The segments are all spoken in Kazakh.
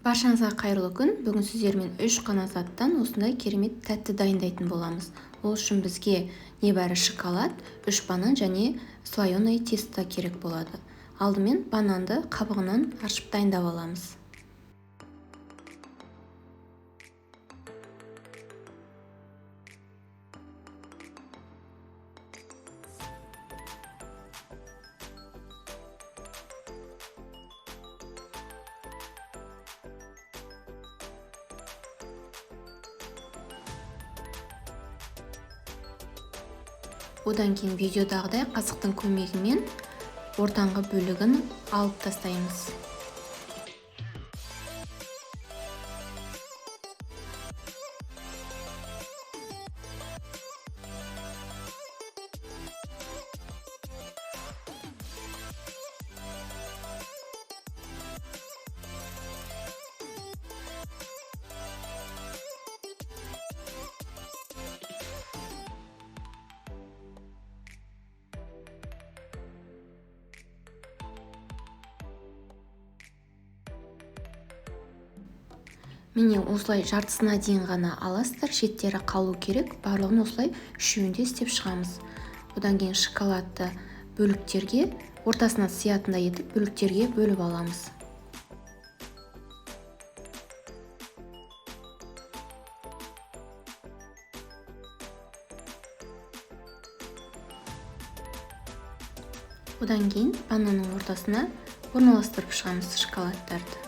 Баршаңызға қайырлы күн. Бүгін сіздермен 3 қана заттан осындай керемет тәтті дайындайтын боламыз. Ол үшін бізге небәрі шоколад, 3 банан және слоеное тесто керек болады. Алдымен бананды қабығынан аршып дайындап аламыз. Одан кейін видеодағыдай қасықтың көмегімен ортаңғы бөлігін алып тастаймыз. Міне осылай жартысына дейін ғана аласыздар, шеттері қалу керек. Барлығын осылай үшеуінде істеп шығамыз. Одан кейін шоколадты бөліктерге, ортасына сиятындай етіп бөліктерге бөліп аламыз. Одан кейін бананның ортасына орналастырып шығамыз шоколадтарды.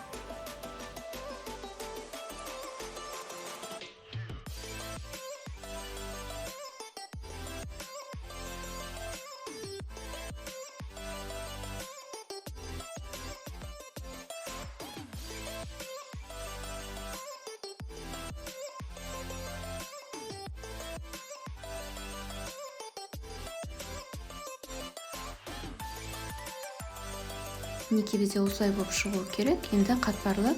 Мінекей бізде осылай болып шығу керек. Енді қатпарлы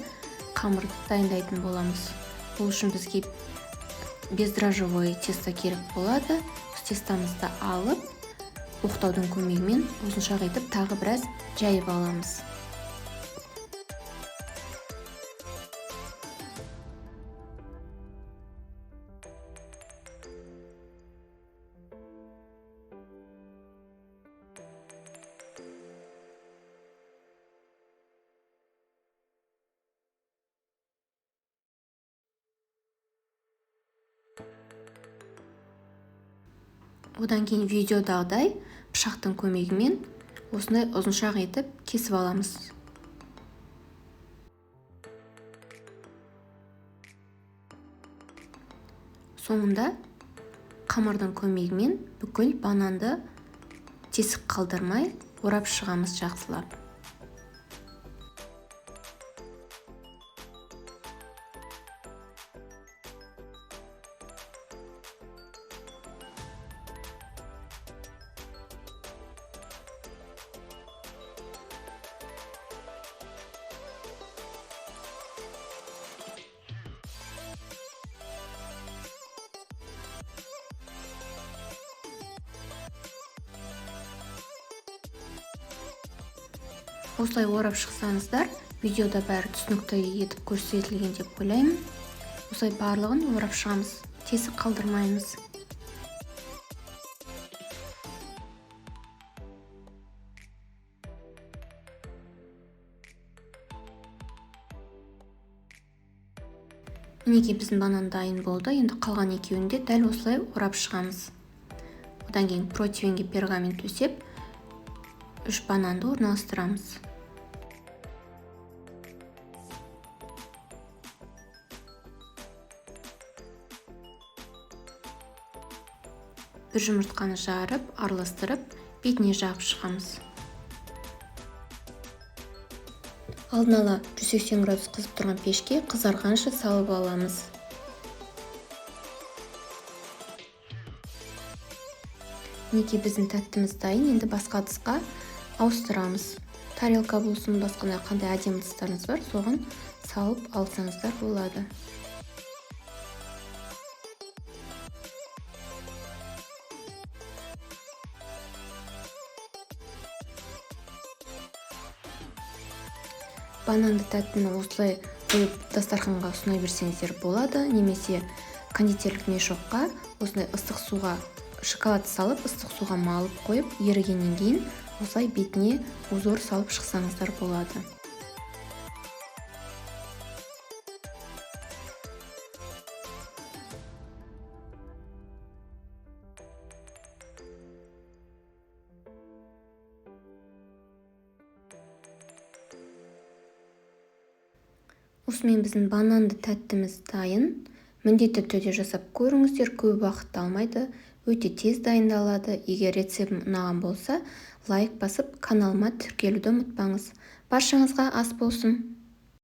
қамырды дайындайтын боламыз. Ол үшін бізге бездрожжевое тесто керек болады. Тестомызды алып, оқтаудың көмегімен ұзыншақ етіп тағы біраз жайып аламыз. Одан кейін видеодағыдай пышақтың көмегімен осындай ұзыншақ етіп кесіп аламыз. Соңында қамырдың көмегімен бүкіл бананды тесік қалдырмай орап шығамыз жақсылап. Осылай орап шықсаңыздар, видеода бәрі түсінікті етіп көрсетілген деп ойлаймын. Осылай барлығын орап шығамыз, тесік қалдырмаймыз. Мінекей біздің банан дайын болды. Енді қалған екеуін де дәл осылай орап шығамыз. Одан кейін противенге пергамент төсеп, 3 бананды орналастырамыз. Бір жұмыртқаны жарып, араластырып, бетіне жағып шығамыз. Алдын ала 180 градус қызып тұрған пешке қызарғанша салып аламыз. Мінекей біздің тәттіміз дайын. Енді басқа ыдысқа ауыстырамыз. Тарелка болсын, басқа қандай әдемі ыдыстарыңыз бар, соған салып алсаңыздар болады. Бананды тәттіні осылай қойып, дастарханға ұсына берсеңіздер болады, немесе кондитерлік мешокқа осындай ыстық суға шоколад салып, ыстық суға малып қойып, ерігеннен кейін осылай бетіне узор салып шықсаңыздар болады. Осымен біздің бананды тәттіміз дайын. Міндетті түрде жасап көріңіздер, көп уақыт алмайды, өте тез дайындалады. Егер рецептім ұнаған болса, лайк басып, каналыма тіркелуді ұмытпаңыз. Баршаңызға ас болсын!